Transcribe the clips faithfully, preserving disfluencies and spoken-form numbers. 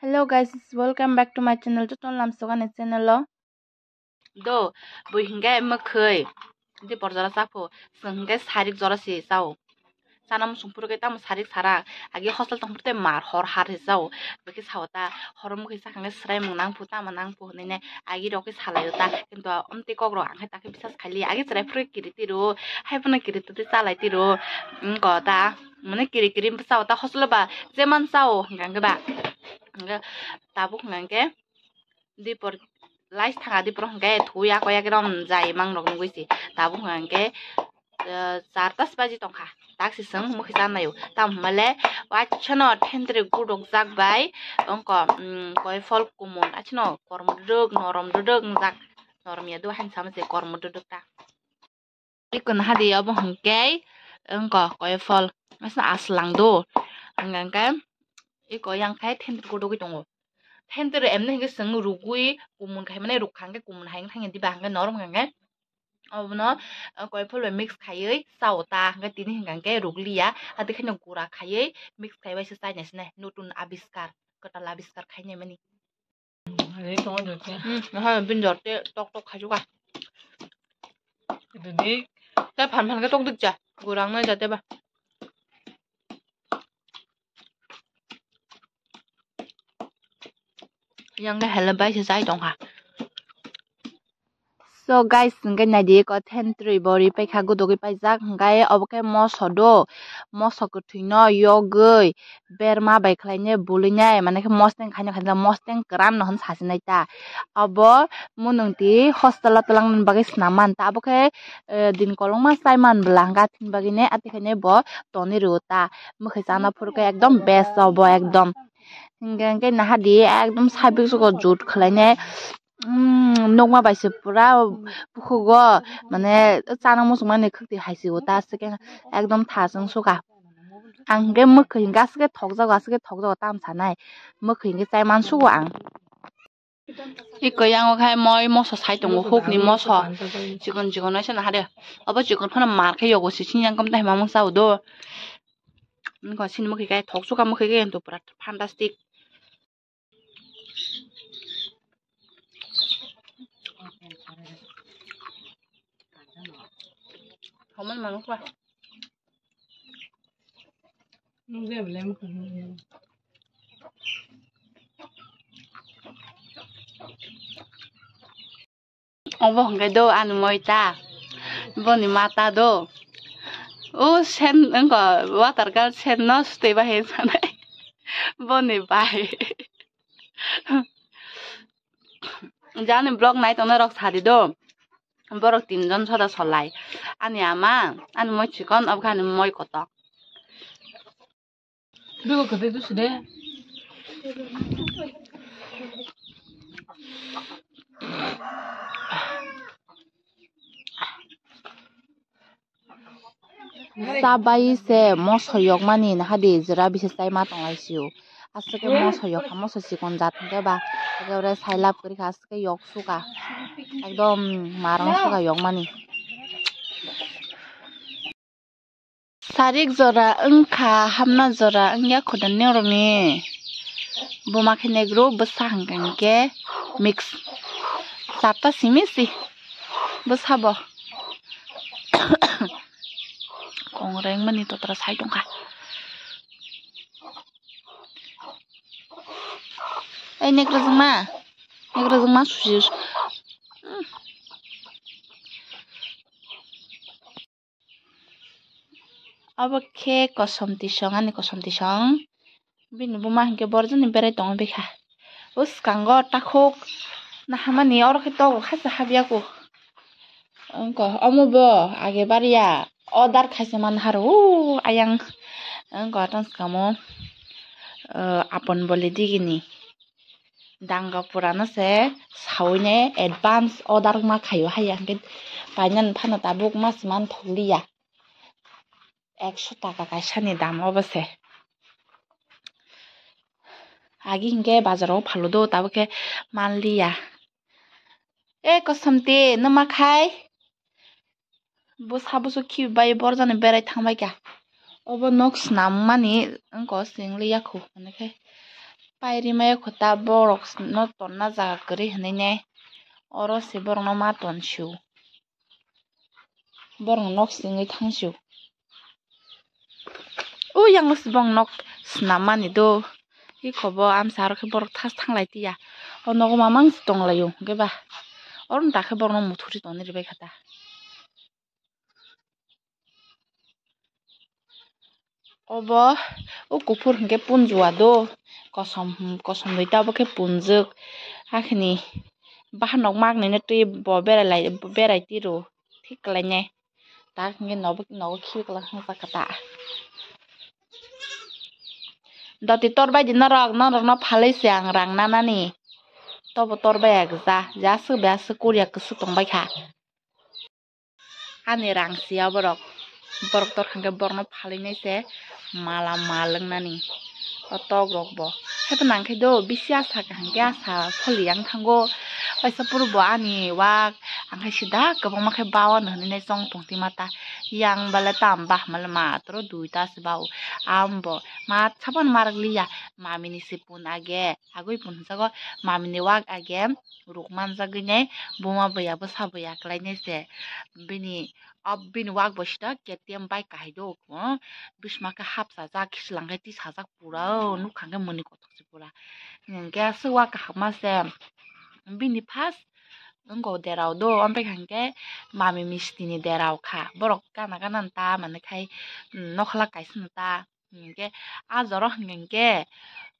Hello guys, welcome back to my channel. Jotono lamsogani channel o. Do, bui hingke mwkhwi. Di por jora chapho. Chwng hingke sarik jora se chao. Chana muchung phuru khe tamo sarik sara. Agi hostel tong phuru te mar hor har se chao. Bwkhe sao ta, horo mwkhwi sakha hingke swrai mung nang phu, tamo nang phu hinui ne agi rok khe salaio ta. Kintu amtwi kok rok ang khe ta khe bisas khaili. Agi chwrai phuru kiri tiro. Hai phano kiri twi chalai tiro. Wngko ta. Mane kiri kiri sao ta hostel ba je man sao hingka hingke ba. Hingke tabuk hingka hingke dipor lais thanga dipor hingke thuya koya khe rom jai mang rok nugui se tabuk hingka hingke, eh, charta se baji tongkha tak se chwng mwkhwi cha naio tamo hwnba le waisano thentwrwi gudok jak bai wngko, mm, koi phol kumun aisano kormo duduk norom duduk wngjak norom ya do haino sama se kormo duduk ta. Iko naha di obo hwnkhe wngkha koi phol aswk aswk lang do. Hwnkhe iko yang khai thentwrwi gudugwi tongo. Thentwrwi emni hwnkhe chwng rugwi kumun khai mani rukha hwnkhe kumun hai wngkha hwnkhe diba hwnkhe norom hwnkhe obono, uh, koi phol bai mix khaiwi chao ta hwnkhe tini hwnkha hwnkhe rukliya. Ati kheno gura khaiwi mix khaiwi se chainai se nai nutun abiskar kwtal abiskar khainai mani. Hmm, naha bini jor te tok tok khaijuka. Tei phan phan khe tok dik cha. Gurang nai jate ba. Yang khe hele bai se chai tongkha. So guys, hwnkhe naidi eko thentwrwi bo ri paikha, gudugwi paijak, hwnkhe obo khe moso do, moso kwthwino yogwi berma bai khlainai buluinai, mane khe mosteng khaina khaina mosteng kwran no hwn sasinai ta. Obo munungti hostel o twlangna bagwi swnam man ta, obo khe, eh, din kolokma chai man bwla hwnkhe athini bagwi ne ati khainai bo tonwi rwo ta, mwkhwi chana phuru khe ekdom best obo ekdom. Hwnkhe hwnkhe naha di ekdom sabik sugo jut khlainai. Umm, nukma bai se pura bukhugo, mane, chana muchungmani khukti hai se o ta, aswk khe ekdom tha chwng suka. Ang hwnkhe mwkhwi hwnkhe aswk khe thokjago, aswk khe thokjago, tamo sanai. Mwkhwi hwnkhe chai man sugo ang. Iko yango khai moi moso sai tongo, hukni moso. Chikon chikon waisa naha de. Obo chikon phano mar khe yogo se, sini yang kom tai ma mung sao do. Nokho sini mwkhwi khe thok suka, mwkhwi khe to pura fantastic. Homon manukha. Obo hwnkhe do ani moi ta, boni ma ta do. O sen wngkha water girl sen no swtwi bahai sanai boni bai. Jani vlog nai tongnai rok sadi do. Borok tinjon soda solai. Ani ama, ani moi chikon, obo khe ani moi kotor. Bego kwtwi dusu de. Chabai se moso yokmani naha di jwra bisi chaima tonglai sio. Aswk khe moso yokha, moso chikon jat hwnkhe ba. Ekebare sai lab kwrwi kha, aswk khe yok suka. Ekdom marang suka yokmani. Sarik jora wngkha, hapna jora wngya khuda norokni. Buma khe negro bwsa hwnkha hinkhe mix. Chapta simi si bwsa bo. Kongreng mani totra sai tongkha. Ei negrajwkma, negrajwkma susi. Obo khe kosom tisong, ani kosom tisong. Bini buma hinkhe borjani berai tongo bikha. O swkango takhuk nahamani oro khe tok rok haste habya ku. Wngkha omo bo age baria order khaisa manharo o ayang wngkha tong swkamo, o, apon bole digini. Danga purano se sawine advance order ma khaio haya hwnkhe painani phano tabuk ma se manthokliya. Ekso taka kaisani dam obo se. Agi hinkhe bazaro phalo do tabuk khe manliya. E kosom te numa khai. Bwsa bwswk khibi bai borjani berai thangbai kha. Obo nok swnam mani wngkha o swngliya khu, hwnwi khe Pairi maya kho ta borok no tonna jaga kwrwi hinwi ne oro se borok no ma ton sio. Borok nok singwi thang sio. O yang se bong nok snam mani do. Iko bo amsa aro khe borok thas thang lai tiya. O nogo mamang se tong lai o hwnkhe ba. Oro da khe borok no muthuri tongwi rwbai kha ta. Obo o kuphur hwnkhe punjua do, kosom, kosom duita obo khe punjwk. Hakhini bahan nok mak nini twi bo berai lai, berai tiro thik kwlainai. Tak hwnkhe nobo, nogo khibi kwlak hwnka kha ta. Doti tor bai di norok, norok no phalwi se ang rang nanani. Tobo tor bai ya gwja, ya swk bai ya swk Korea kwswk tong bai kha. Ani rang siya borok, borok tor hwnkhe borokno phalwi nai se mala mal wngnani o tok rok bo. Haiphano ang khe do bisi asa kaham khe asa pholi yang thango. Waisa phuru bo ani wak ang khe sida kwbangma khe bao no hinwi nai chong tong twi mata. Yang bale tam bah male matro duita se bao. Ambo mat saban marak liya, mami ni se pun age, agoi pun hwnjago mami ni wak age. Ruk manjagwi nai buma buya bwsa buya kwlai nai se bini, o bini wak bo sida K T M bike kahai do, bisma khe hap sajak, khichlang khe tisajak pura, o nukha khe mwnwi kothok se pura. Hinkhe aswk wak kaham ma se bini first wngkha derao do, amtwi kha hinkhe mami misti ni derao kha, borok gana gana ta mani khai nokhola kaisa no ta. Hinkhe ah jora hinkhe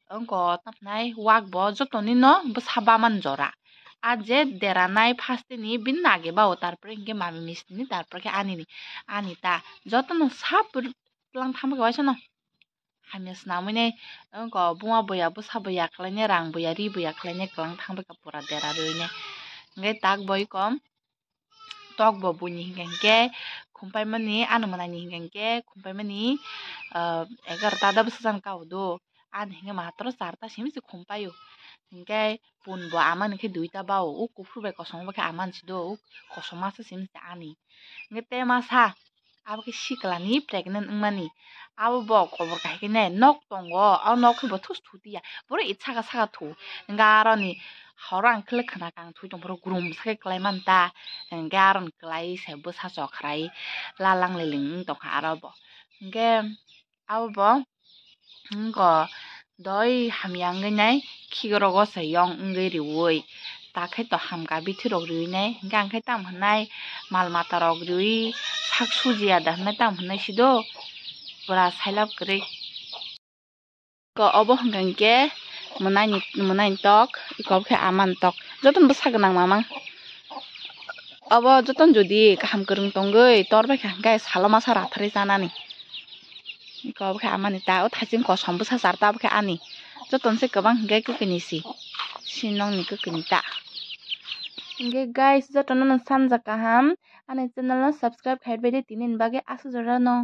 wngkha tamhinai wak bo jotoni no bwsa bamani jora. Ah je deranai first ni bini age bao, tarpore hinkhe mami misti ni, tarpore khe ani ni, ani ta jotono sap twlang thangma khe waisa no hamya swnamwi nai wngkha buma buya bwsa buya khlainai, rang buya ri buya khlainai kwlang thangbai kha pura dera rwinai. Hinkhe tak boi kom tok bo buini hinkha hinkhe khumpai mani, ano mwnai ni hinkha hinkhe khumpai mani, ah, egarota da bwsajani kao do. Ani hinkhe matro charta simi se khumpai o. Hinkhe pun bo amani khe duita bao, o kuphur bai kosom bo khe amani se do, o kosom masa simi se ani. Hinkhe te masa abo khe sikla ni pregnant wngmani. Abo bo kobor kahai khe ne nok tongo, o nok khe bo thus thu tiya. Boro it saka saka thu. Hinkhe aroni horo ang khe khwna kang thui tong phuru grum sakhe kwlai manta. Hinkhe aroni kwlai se bwsa chokrai lalang liling wng tongkha aro bo. Hinkhe abo bo wngkha doi hamya wngwi nai, khikrok o se yong wngwi riui, ta khe to hamkha bithi rok riui nai, hinkhe ang khe tamo hwnai mal mata rok riui sak sujiya da hwnwi tamo hwnai sido pura sailab kwrwi. Ko obo hwnka hinkhe mwnaini, mwnaini tok, iko obo khe amani tok, jotono bwsa gwnang mamang. Obo jotono jodi kaham kwrwng tongwi tor bai kha hinkhe salo masa ratharwi chanani. Iko obo khe amani ta, o thaiching kosom bwsa char ta, obo khe ani. Jotono se kwbang hinkhe kwkwi ni si, si nokni kwkwi ni ta. Hinkhe guys, jotono no sanja kaham, ani channel no subscribe khai bai di, tini ni bagwi aswk jora no.